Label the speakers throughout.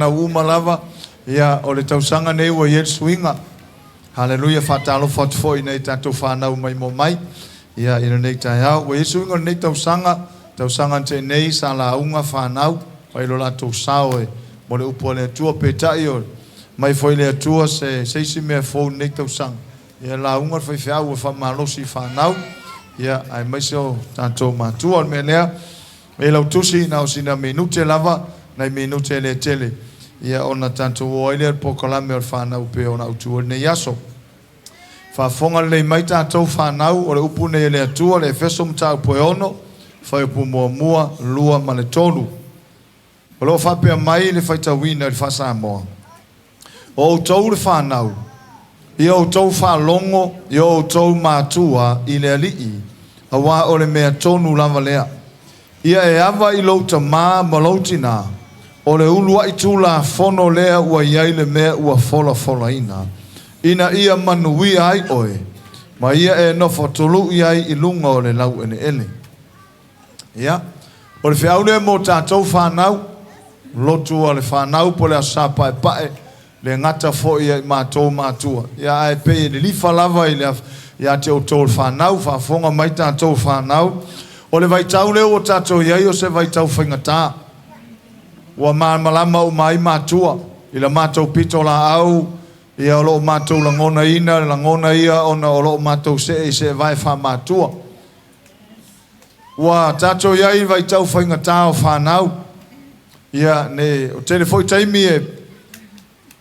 Speaker 1: Fanau uma lava, ia, o le tausaga nei ua i ai le suiga. Haleluia, faatalofa atu foi i nai tatou fanau maimoa mai, ia, i lenei taeao. Ua i ai le suiga o lenei tausaga, tausaga na tea nei sa lauga fanau, fai lo latou sao e mo le upu a le Atua. Peitai o mai foi le Atua se, se isi mea fou i lenei tausaga. Ia, lauga le faifeau e faamalosi i fanau, ia, aemaise o tatou matua. O le mea lea, E lau tusi, na o sina minute lava, nai minute e le tele, ia ona tatou oo ai lea i le polokalame o le fanau pei ona autu ai lenei aso. Faafofoga lelei mai tatou fanau, o le upu nei a le Atua, le Efeso mataupu e 6, fuaiupu muamua, 2 ma le 3. O lo o faapea mai le faitauina i le faa-Samoa, O outou le fanau, ia outou faalogo i o outou matua i le Alii, auā o le mea tonu lava lea. Ia e ava i lou tamā ma lou tinā, o le uluai tulafono lea ua i ai le mea ua folafolaina, ina ia manuia ai oe, ma ia e nofo tului ai i luga o le laueleele. Ia, o le feau lea mo tatou fanau, lotu a le fanau po o le Aso Sa Paepae, le gata foi ia i matou matua. Ia, ae pei e lilifa lava i le, ia te outou le fanau, faafofoga mai tatou fanau. O le vaitau lea ua tatou i ai o se vaitau faigata. Ua malamalama uma ai matua i la matou pitolaau, ia o lo o matou lagonaina le lagona ia ona o lo o matou see i seevae faamatua. Ua tatou i ai i vaitau faigata o fanau. Ia, ne, o tele foi taimi e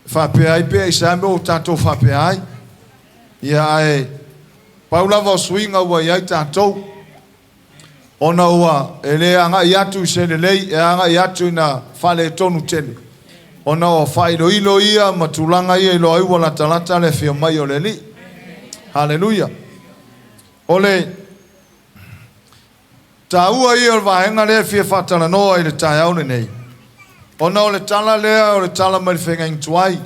Speaker 1: faapea ai pea i se a mea ua tatou faapea ai. Ia, ae pau lava o suiga ua i ai tatou, ona ua e le agai atu i se lelei, e agai atu ina faaletonu tele, ona o faailoilo ia ma tulaga ia iloa ai ua latalata le afio mai o le Alii. Haleluia. O le taua ia o le vaega lea e fia faatalanoa i le taeao lenei, ona o le tala lea o le tala mai le feagaiga tuai.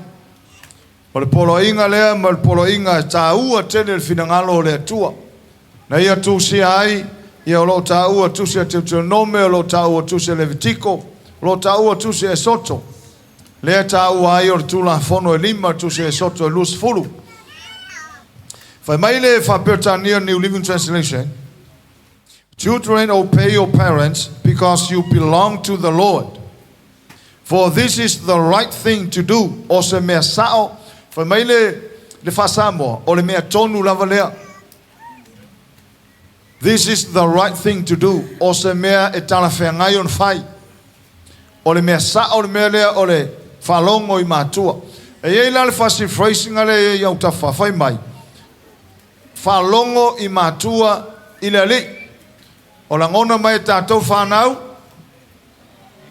Speaker 1: O le poloaiga lea ma le poloaiga e taua tele le finagalo o le Atua. Na ia tusia ai, ia o lo o taua tusi a Teuteronome, o lo o taua tusi a Levitiko, o lo o taua tusi a Esoto. Lea e taua ai o le Tulafono e lima, tusi a Esoto e 20. Fai mai le faa-Peretania New Living Translation, Children, obey your parents because you belong to the Lord. For this is the right thing to do. O se mea sao, fai mai le, le faa-Samoa, o le mea tonu lava lea. This is the right thing to do. O se mea e talafeagai ona fai. O le mea sao le mea lea o le faalogo i matua. E i ai la le fasi-phrasing lea e i ai i autafa, fai mai, faalogo i matua i le Alii. O lagona mai e tatou fanau,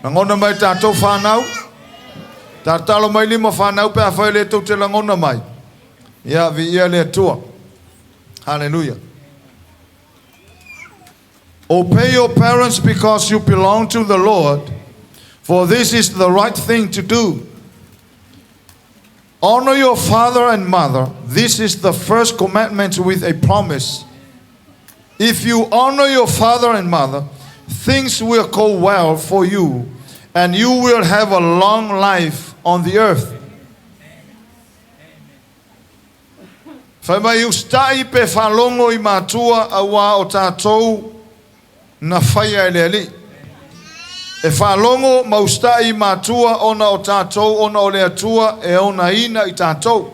Speaker 1: lagona mai e tatou fanau, tatalo mai lima fanau pe afai o lea tou te lagona mai. Ia, viia le Atua. Hallelujah. Obey your parents because you belong to the Lord, for this is the right thing to do. Honor your father and mother. This is the first commandment with a promise. If you honor your father and mother, things will go well for you, and you will have a long life on the earth. Fai mai usitai pe faalogo i matua auā o tatou na faia e le Alii. E faalogo ma usitai i matua ona o tatou ona o le Atua e onaina i tatou.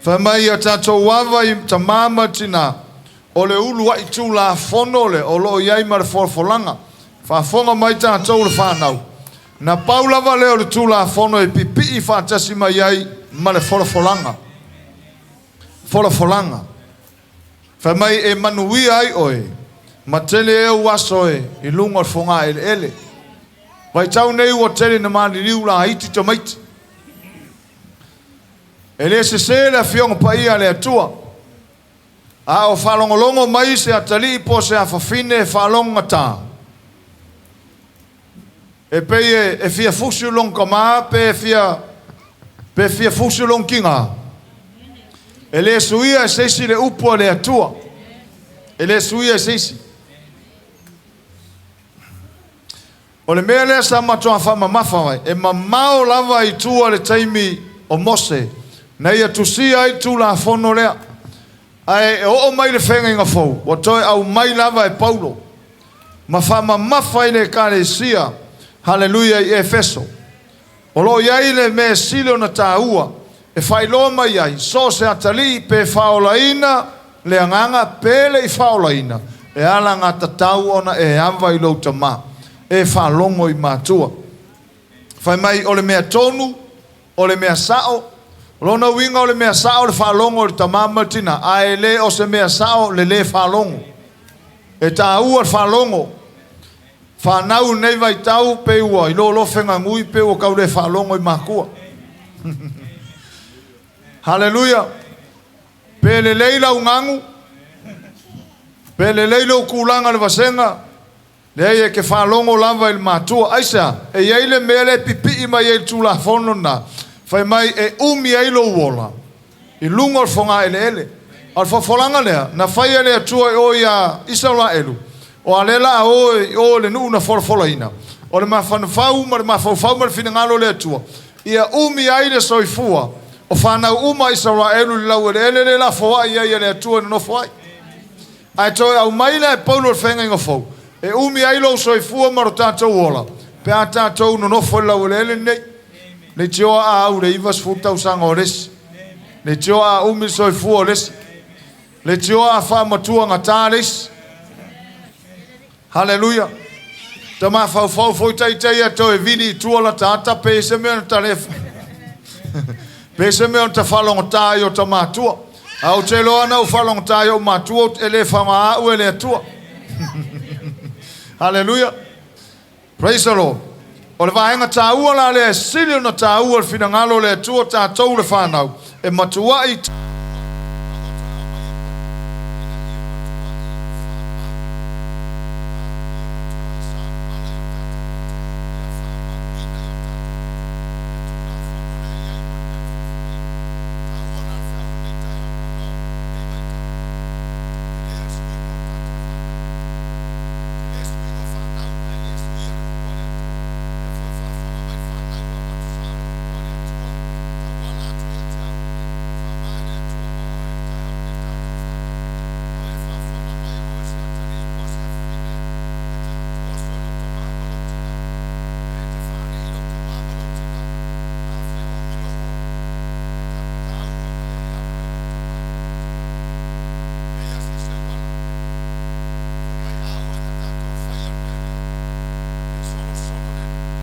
Speaker 1: Fai mai ia tatou ava i tamā ma tinā, o le uluai tulafono le o lo o i ai ma le folafolaga. Faafofoga mai tatou le fanau, na pau lava lea o le tulafono e pipii faatasi mai ai ma le folafolaga. Folafolaga. Fai mai e manuia ai oe, ma tele e ou aso e i luga o le fogaeleele. Vaitau nei ua tele ina maliliu laiti tamaiti. E le sese le Afioga Paia a le Atua. A o faalogologo mai se atalii po o se afafine e faalogogata, e pei e, e fia fusi lona tama pe fia, pe fia fusi lona tina. E le suia e se isi le upu a le Atua. E le suia e se isi. O le mea lea sa matuā faamamafa ai, e mamao lava i tua le taimi o Mose na ia tusia ai le Tulafono lea. Ae e oo mai le Feagaiga Fou, ua toe aumai lava e Paulo ma faamamafa i le Ekalesia, haleluia, i Efeso. O lo o i ai le mea e sili ona taua e faailoa mai ai, so o se atalii pe faaolaina le agaga pe le i faaolaina, e alagatatau ona e ava i lou tama, e faalogo i matua. Fai mai, o le mea tonu, o le mea sao. O lona uiga o le mea sao le faalogo i le tama ma le tina, ae le o se mea sao le lē faalogo. E taua le faalogo. Fanau i lenei vaitau pei ua iloa fegagui pe ua tau le faalogo i matua. Haleluia. Pe lelei lau gagu, pe lelei lou tulaga i le vasega, leai e te faalogo lava i le matua. Aisea? E i ai le mea lea e pipii mai ai i le Tulafono lena, fai mai e umi ai lou ola i luga o le fogaeleele. A o le fofolaga lea, na faia e le Atua i o iā Isaraelu, o a lea la a o i o i le nuu na folafolaina, o le mafanafau ma le mafaufau ma le finagalo o le Atua, ia umi ai le soifua o fanau uma a Isaraelu i le laueleele lea la foai ai e le Atua e nonofo ai. Ae toe aumai lea e Paulo i le Feagaiga Fou, e umi ai lou soifua ma lo tatou ola, pe a tatou nonofo i le laueleele lenei. Leitioa a au i le 90 tausaga o le isi. Leitioa a umi le soifua o le isi. Leitioa a faamatua gata le isi. Haleluia. Ta mafaufau foi ita ia toe vili i tua lata ata pe i se mea na ta le pe se mea na ta faalogotā ai o ta matua. A ou te iloa ana ou faalogotā i ou matua e le faoga a'u e le Atua. Haleluia. Praise the Lord. O le vaega taua la lea e sili ona taua le finagalo o le Atua tatou le fanau e matuai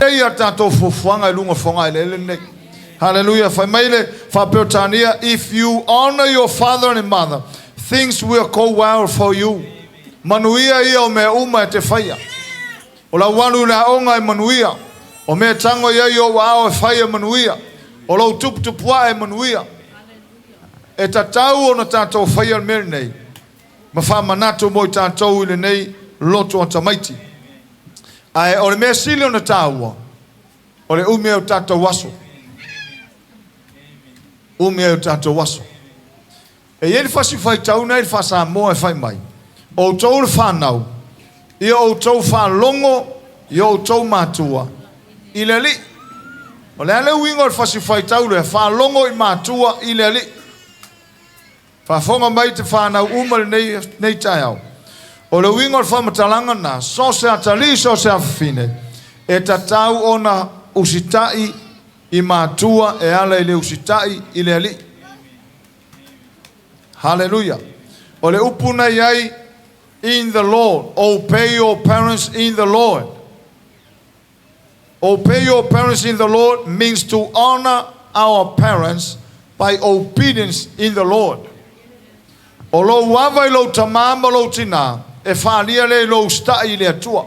Speaker 1: Lelei a tatou fuafuaga i luga o fogaeleele lenei. Haleluia. Fai mai le Faa-Peretania, "If you honor your father and mother, things will go well for you." Manuia ia o mea uma e te faia. O lau alu i le aoga e manuia. O mea e tago i ai ou aao e fai e manuia. O lou tuputupuae e manuia. E tatau ona tatou faia le mea lenei ma faamanatu mo i tatou i lenei loto atamaiti. Ae o le mea sili ona taua, o le umi ai o tatou aso. Umi ai o tatou aso. E i ai le fasi faitau na i le Faa-Samoa e fai mai, outou le fanau, ia outou faalogo i o outou matua i le Alii. O le a le uiga o le fasi faitau lea, faalogo i matua i le Alii? Faafofoga mai te fanau uma i lenei taeao. O le uiga o le faamatalaga lena, so o se atalii, so o se afafine, e tatau ona usitai i matua e ala i le usitai i le Alii. Haleluia. O le upu na i ai, in the Lord, obey your parents in the Lord. Obey your parents in the Lord means to honor our parents by obedience in the Lord. O lou ava i lou tamā ma lou tinā, e faaalia lea i lou usitai i le Atua.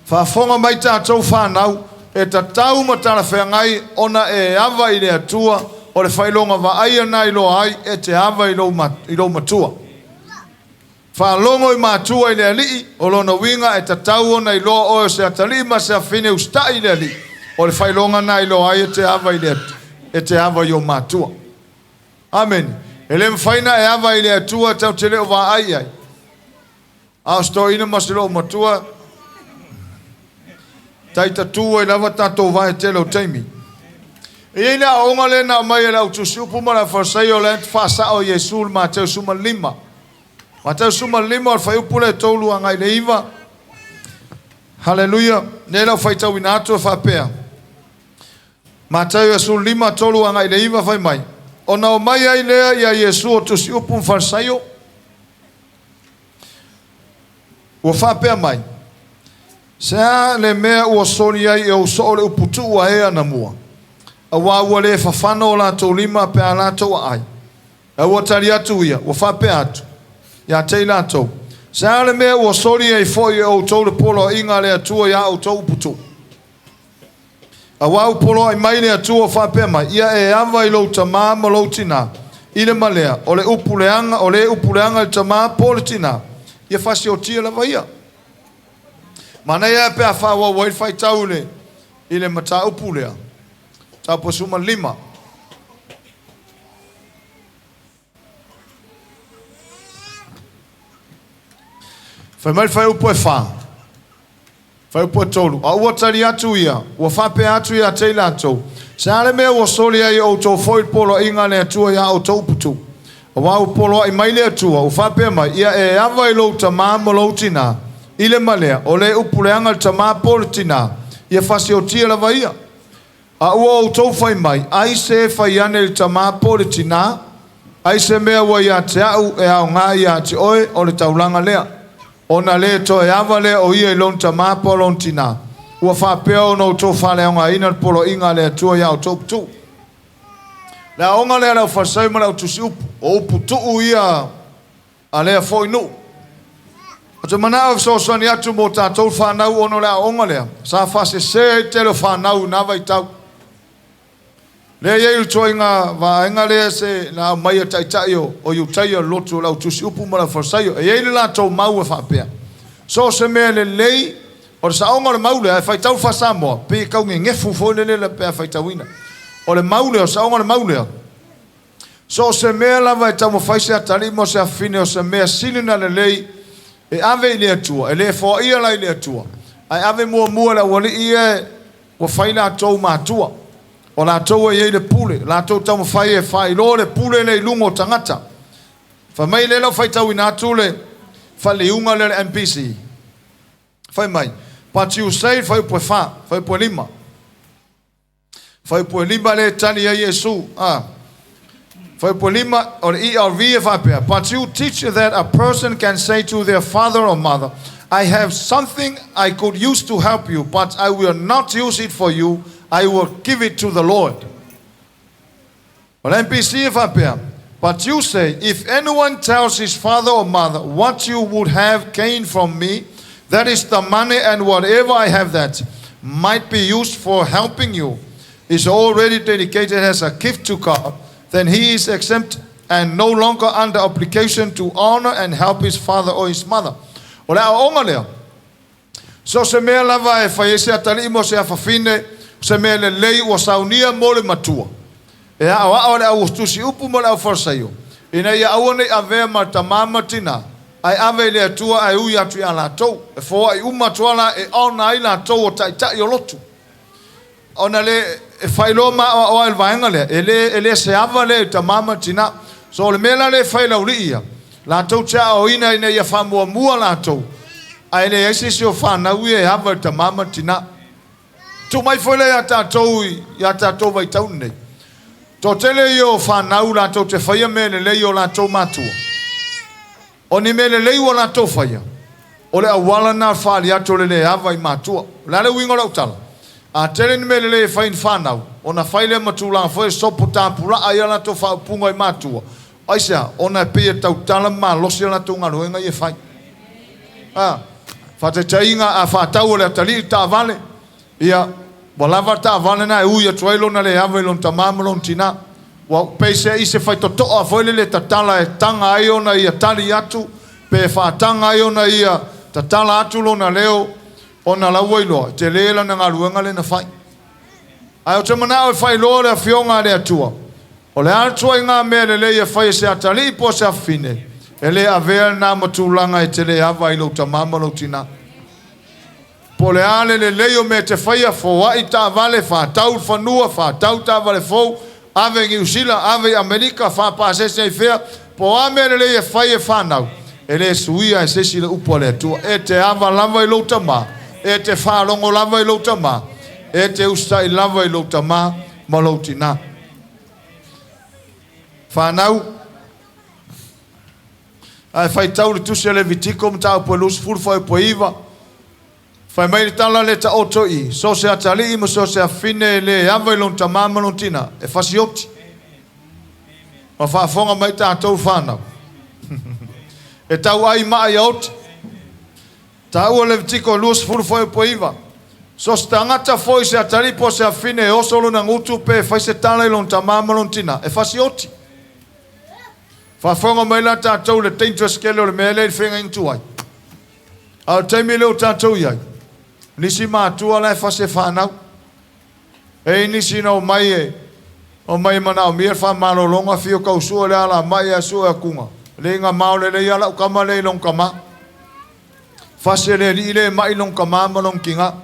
Speaker 1: Faafofoga mai tatou fanau, e tatau ma talafeagai ona e ava i le Atua, o le faailoga vaaia na iloa ai e te ava i lou matua. Faalogo i matua i le Alii, o lona uiga e tatau ona iloa oe o se atalii ma se afafine usitai i le Alii, o le faailoga na iloa ai e te ava i le e te ava i ou matua. Amene. E le mafai ona e ava i le Atua tatou te le o vaai i ai. A o se toeaina ma se loomatua. Tai tatū ai lava tatou vaa i le tele o taimi. E i ai le aoaoga lea na aumai e le au tusiupu ma le au Farisaio o la e faasao e Iesu i le Mateo 15. Mateo 15 o le fuaiupu lea e 3 agai i le 9. Haleluia! Lea la ua faitauina atu e faapea, Mataio 15, 3 agai i le 9 fai mai, Ona omai ai lea ia Iesu o tusiupu ma Farisaio, ua faapea mai, Se a le mea ua soli ai e ou soo le upu tuu a e anamua? Auā ua le fafana o latou lima pe a latou aai. Ae ua tali atu ia, ua faapea atu ia te i latou, Se a le mea ua soli ai foi e outou le poloaiga a le Atua i a outou upu tuu? Auā ua poloai mai le Atua ua faapea mai, Ia e ava i lou tamā ma lou tinā, i le malea, o le upu leaga, o le upu leaga i le tamā po o le tinā, ia fasiotia lava ia. Manaia lava pe a faaauau ai le faitau i le, i le mataupu lea, mataupu 15. Fai mai le fuaiupu e fa, fuaiupu e tolu, a ua tali atu ia, ua faapea atu ia te i latou, Se a le mea ua soli ai e outou foi le poloaiga a le Atua i a outou upu tuu? Auā ua poloai mai le Atua, ua faapea mai, Ia e ava i lou tamā ma lou tinā, i le malea, o le upu leaga i le tamā po o le tinā, ia fasiotia lava ia. A ua outou fai mai, Ai se e fai ane i le tamā po o le tinā, ai se mea ua ia te a'u e aoga ia te oe, o le taulaga lea. Ona le toe ava lea o ia i lona tamā po o lona tinā. Ua faapea ona outou faaleaogaina le poloaiga a le Atua i a outou upu tuu. Le aoga lea a le Aufalesaio ma le Autusiupu, o upu tuu ia a lea foi nuu. Ou te manao e fesoasoani atu mo tatou le fanau ona o le aoaoga lea sa faasese ai le tele o fanau i na vaitau. Lea e i ai le ituaiga vaega lea se na aumai e taitai o, o Iutaia o le lotu o le au tusiupu ma le au Farisaio. E i ai le latou mau e faapea, so o se mea lelei, o le saoga o le mau lea, e faitau le faa-Samoa, pei e tau gegefu foi lele pe a faitauina. O le mau lea, o le saoga o le mau lea, So o se mea lava e taumafai se atalii mo se afafine o se mea sili ona lelei e ave i le Atua, e le foaia la i le Atua, ae ave muamua i le aualii ia ua fai latou matua, o latou e i ai le pule, latou taumafai e faailoa le pule lea i luga o tagata. Fai mai lea lau faitauina atu le faaliuga lea le MPC. Fai mai, But you say, fuaiupu e 4, fuaiupu e 5. Fuaiupu e 5 lea e tali ai Iesu. A. Fuaiupu e 5 o le ERV e faapea, But you teach that a person can say to their father or mother, I have something I could use to help you, but I will not use it for you, I will give it to the Lord. O le MPC e faapea, But you say, if anyone tells his father or mother, what you would have gained from me, that is the money and whatever I have that might be used for helping you, is already dedicated as a gift to God, then he is exempt and no longer under obligation to honor and help his father or his mother. O le aoaoga lea, so o se mea lava e fai ai se atalii mo se afafine, o se mea lelei ua saunia mo le matua. E aʻoaʻo le au tusi upu ma le au Farisaio, ina ia aua ne i avea ma le tamā ma le tinā, ae ave i le Atua ae ui atu iā latou. E foai uma atu ala e ona ai latou o taitai o lotu. Ona le e faailoa maoaoa ai le vaega lea, e le, e le se ava lea i le tamā ma le tinā. So o le mea la lea e fai e le aualii ia, latou te aoaoina ina ia faamuamua latou, ae leai se isi o fanau ia e ava i le tamā ma le tinā. Tuu mai foi lea iā tatou i a tatou vaitauni nei. Toatele ia o fanau latou te faia mea lelei i o latou matua. O ni mea lelei ua latou faia, o le auala lena o le faali atu o le le ava i matua. O le a le uiga o lau tala? A tele ni mea lelei e fai i ni fanau, ona fai lea ma tulaga foi e sopo tapulaa ai a latou faaupuga i matua. Aisea? Ona e pei e tautala ma malosi a latou galuega ia e fai. A, faataitaiga, a faatau e le atalii le taavale, ia, ua lava le taavale lena e ui atu ai lona le ava i lona tamā ma lona tinā. Ua peiseai se faitotoa foi lele e tatala e taga ai ona ia tali atu, pe faataga ai ona ia tatala atu lona leo, ona la ua iloa, e tele lana galuega lea na fai. Ae ou te manao e faailoa le Afioga a le Atua, O le a le tuaiga mea lelei e fai e se atalii po o se afafine, e le avea lena ma tulaga e te le ava ai i lou tamā ma lou tinā. Po o le a le lelei o mea e te faia, foai taavale, faatau le fanua, faatau taavale fou, ave i Niu Sila, ave i Amerika, faapasese ai fea, po o a mea lelei e fai e fanau, e le suia e se isi le upu a le Atua. E te ava lava i lou tamā, e te faalogo lava i lou tamā, e te usitai lava i lou tamā ma lou tinā. Fanau, ae faitau le tusi a Levitiko mataupu e 20 fuaiupu e 9, fai mai le tala lea e taoto i i, So se atalii ma so se afafine e le ava i lona tamā ma lona tinā, e fasioti. Ma faafofoga mai tatou fanau. E tauai maa ia oti. Taua Levitiko 20 fuaiupu e 9, So se tagata foi se atalii po o se afafine e oso lona gutu pe fai se tala i lona tamā ma lona tinā, e fasioti. Faafofoga mai la tatou i le dangerous tele o le mea lea i le feagaiga tuai. A o le taimi lea ua tatou i ai, nisi matua la e fasi e fanau. E i ai nisi na omai e omai e manaomia le faamalologa fio tau sue le alamai ae sue atuga. Le ina mao lelei lava lau tama lea i lona tama. Fasi e le alii lea e mai lona tama ma lona tina.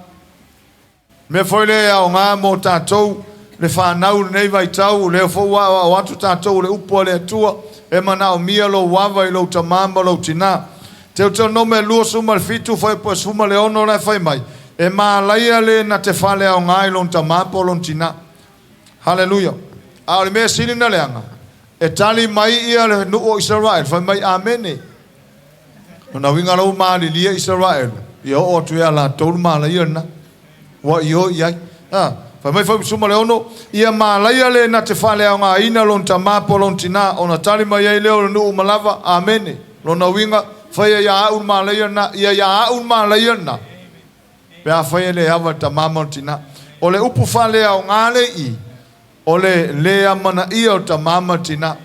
Speaker 1: Mea foi lea e aoga mo tatou le fanau i lenei vaitau, o lea foi ua aoao atu tatou i le upu a le Atua, e manaomia lou ava i lou tamā ma lou tinā. Teuteronome 27 fuaiupu e 16 la e fai mai, E malaia le na te faaleaoga i lona tamā po o lona tinā. Haleluia! A o le mea sili na leaga, e tali mai ia le nuu o Isaraelu, fai mai, Amene. Lona uiga la ua malilie Isaraelu, ia oo atu ia latou le malaia lena. Ua ioe i ai. A, fai mai fuaiupu 16, Ia malaia le na te faaleaogaina lona tamā po o lona tinā, ona tali mai ai lea o le nuu uma lava, Amene. Lona uiga, faia ia au le malaia lena, ia ia au le malaia lena, pe afai e le ava i le tamā ma lona tinā. O le upu faaleaoga le i i, o le le amanaia o le tamā ma le tinā.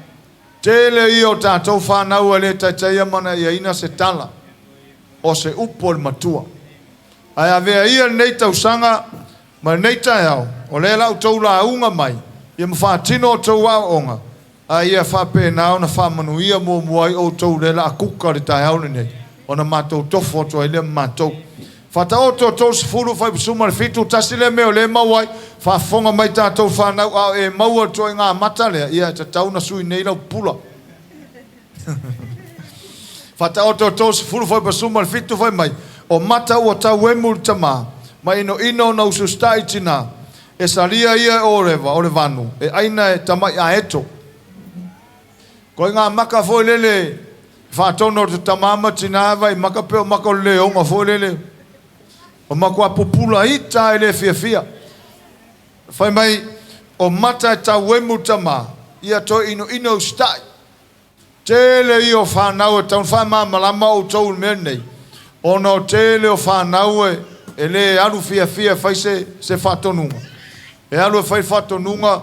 Speaker 1: Tele ia o tatou fanau e le taitai amanaiaina se tala o se upu a le matua. Ae avea ia lenei tausaga ma lenei taeao, o lea la outou lauga mai, ia ma faatino outou aoaoga, a ia faapena ona faamanuia muamua ai outou lea la a kuka le taeao lenei, ona matou tofo atu ai lea ma matou. Faataoto 30 fuaiupu 17, tasi lea mea o lea e maua ai, faafofoga mai tatou fanau, a o e maua le ituaiga mata lea, ia e tatau ona sui nei lau pupula. Faataoto 30 fuaiupu 17 fai mai, O mata ua tauemu i le tamā, ma inoino ona usiusitai i tinā, e salia ia e ōrewa o le vanu, e ʻaina e tamaʻi aeto. Koe ngā maka foi lele faatonu o te tamā ma tinā vai maka pe o maka o le leoga foi lele. O matua pupula ita e le fiafia. Fai mai, o mata e tauemu tamā, ia toe inoino usitai. Tele ia o fanau e tatau ona faamalamalama outou i le mea lenei, ona o tele o fanau e e le alu fiafia e fai se se faatonuga. E alu e fai le faatonuga,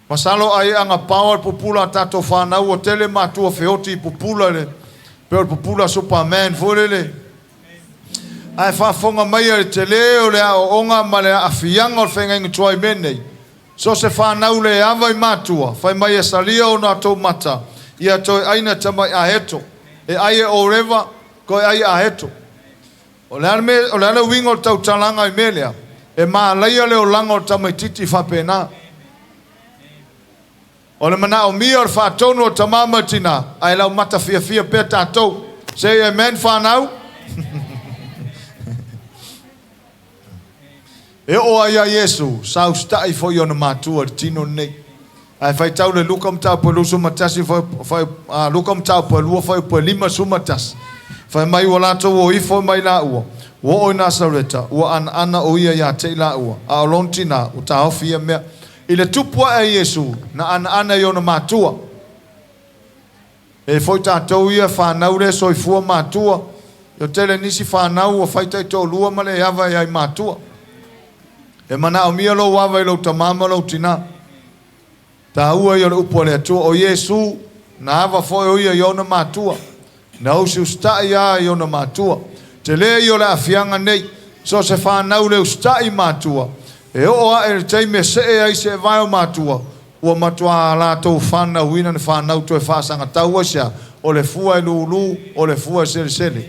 Speaker 1: masalo ai agapao le pupula a tatou fanau, ua tele matua feoti i pupula i le pei o le pupula Superman foi lele. Ae faafofoga maia i le tele o le aoaoga ma le aafiaga o le feagaiga tuai i mea nei. So se fanau le ava i matua, fai mai e salia ona tou mata, ia toe aina tamai aeto, e ai e oreva, koe ai aeto. O le a le mea, o le a le uiga o le tautalaga i mea lea? E malaia le olaga o le tamaititi faapena. O le manaomia o le faatonu o tamā ma tinā, ae laumata fiafia pea tatou. Say amen whanau. E oo ai ia Iesu, sa usitai foi i ona matua i le tino lenei. Ae faitau le Luka mataupu e 21 fai, fai, a, Luka mataupu e 2 fuaiupu e 51. Fai mai ua latou o ifo mai laua, ua oo i Nasareta, ua anaana o ia ia te i laua, a o lona tinā, ua taofi ia mea. I le tupu ae a Iesu, na anaana i ona matua. E foi tatou ia fanau lea soifua matua, e tele nisi fanau ua fai taitoalua ma le ava e ai matua. E manaomia lou ava i lou tamā ma lou tinā. Taua ia o le upu a le Atua, o Iesu, na ava foi o ia i ona matua. Na usiusitai a i ona matua. Tele ia o le aafiaga nei, so se fanau le usitai matua, e oo ae i le taimi e see ai seevae o matua, Ua matuā latou fanauina ni fanau toe faasagatau ai sea, o le fua e lūlū, o le fua e selesele.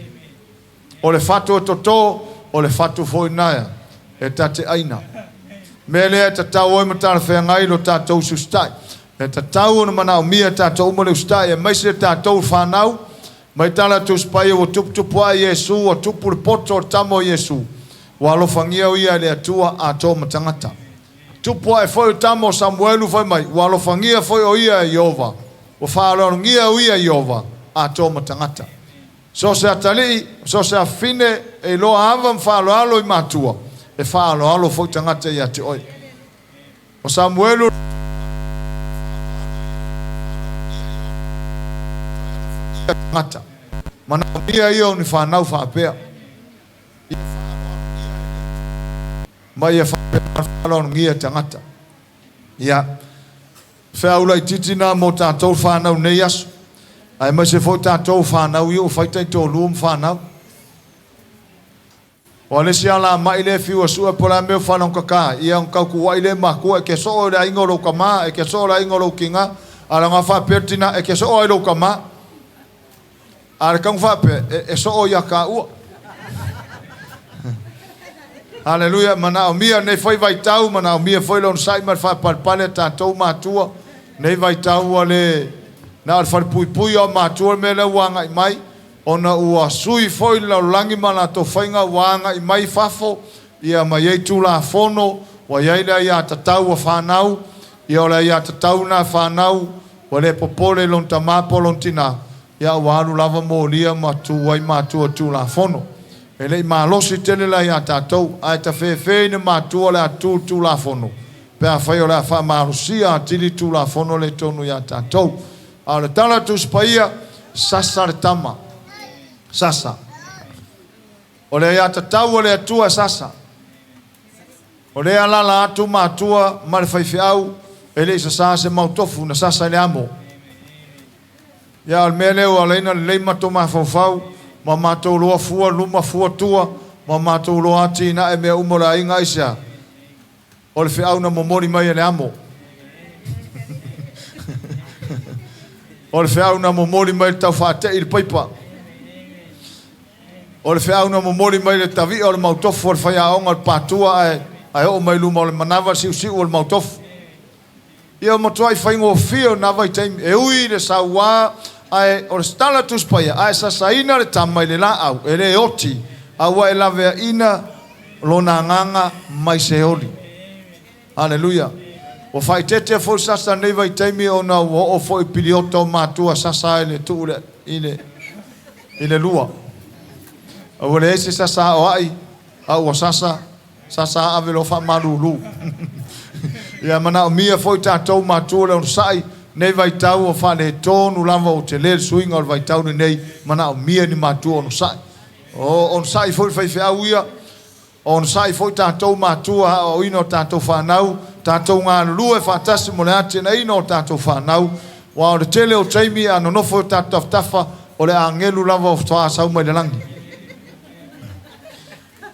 Speaker 1: O le fatu e totō, o le fatu foi lena e ta te ʻaina. Mea lea e tatau ai ma talafeagai lo tatou usiusitai. E tatau ona manaomia e tatou uma le usitai, aemaise tatou fanau. Mai tala Tusi Paia ua tuputupu ae Iesu, ua tupu le poto o le tama o Iesu, ua alofagia o ia e le Atua atoa ma tagata. Tupu ae foi o tama o Samuelu fai mai, ua alofagia foi o ia e Ieova, ua faaaloalogia o ia e Ieova atoa ma tagata. So o se atalii, so o se afafine e iloa ava ma faaaloalo i matua, e faaaloalo foi tagata ia te oe. O Samuelu tagata. Manaomia ia o ni fanau faapea. Ma ia faapea tagata. Ia, feau laitiiti na mo tatou fanau nei aso. Aemaise foi tatou fanau ia ua fai taitoalua ma fanau. O le isi alamai lea e fiu e sue po o le a le mea ua faalogokaka, ia ona tautuuai lea e matua, e te soo i le aiga o lou tama, e te soo i le aiga o lou tina, a o le aga faapea le tina, e te soo ai i lou tama. A o le tauga faapea, e soo ia taua. Haleluia, manaomia lenei foi vaitau, manaomia foi le onosai ma le faapalepale a tatou matua. Lenei vaitau ua le na o le falepuipui o matua le mea lea ua agai mai, ona ua sui foi le lalolagi ma latou faiga ua agai mai fafo, ia ma i ai Tulafono, ua i ai le aiatatau a fanau, ia o le aiatatau lena a fanau, ua le popole i lona tama po o lona tina, ia ua alu lava molia ma tu ai matua i Tulafono. E le i malosi tele la ia tatou, ae tafefe i ni matua o le a tu le Tulafono, pe afai o le a faamalosia atili Tulafono lea i totonu ia tatou. A o le tala a le Tusi Paia, sasa le tama, sasa. O le aiatatau a le Atua e sasa. O lea e alaala atu matua ma le faifeau, e le i sasā se mautofu na sasa i le amo. Ia, o le mea lea ua ala ai ona lelei matou mafaufau, ma matou iloa fua luma fua tua, ma matou iloa atinae mea uma o le aiga, aisea? O le feau na momoli mai e le amo. O le feau na momoli mai le taufaatei i le paipa. O le feau na momoli mai le tavi'a o le mautofu o le faiaoga o le patua ae ae oo mai luma o le manava le siusiu o le mautofu. Ia ua matuai faigofie o na vaitaimi, e ui i le sauā, ae o le tala Tusi Paia, a e sasaina le tama i le laau, e le oti, a ua e laveaina lona agaga mai Seoli. Aleluia. Ua faaeteete foi le sasa i lenei vaitaimi ona ua oo foi i piliota o matua sasa ai le tuu i le, i le lua. A ua leai se sasa aoai, a ua sasa, sasa ave loa faamalulu. Ia manaomia foi tatou matua le onosai, nei vaitau ua faaletonu lava, ua tele le suiga o le vaitau lenei, manaomia ni matua onosai. O onosai foi le faifeau ia, onosai foi tatou matua aoaoina o tatou fanau, tatou galulue faatasi mo le atinaeina o tatou fanau, aua o le tele o taimi a nonofo i o tatou tafatafa, o le agelu lava o faatoa sau mai le lagi.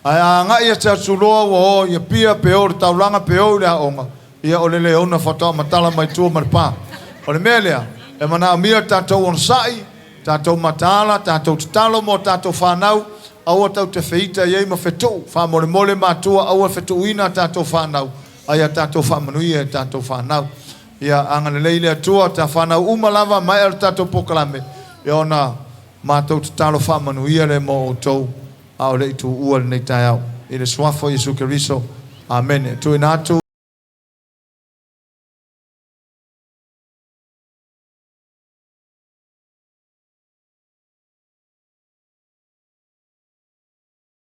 Speaker 1: Ae a agai atu atu loa ua o i Apia, pe o i le taulaga, pe o i le aoga, ia o le leona faatoa matala mai tua ma le pa. O le mea lea, e manaomia le tatou onosai, tatou mataala, tatou tatalo mo a tatou fanau, aua tatou te feita i ai ma fetuu, faamolemole matua aua le fetuuina a tatou fanau, a ia tatou faamanuia i a tatou fanau. Ia agalelei le Atua, ta fanau uma lava, maea le tatou polokalame, ia ona matou tatalo faamanuia lea mo outou, a o le i tuua lenei taeao. I le Suafa o Iesu Keriso. Amene. Tuuina atu.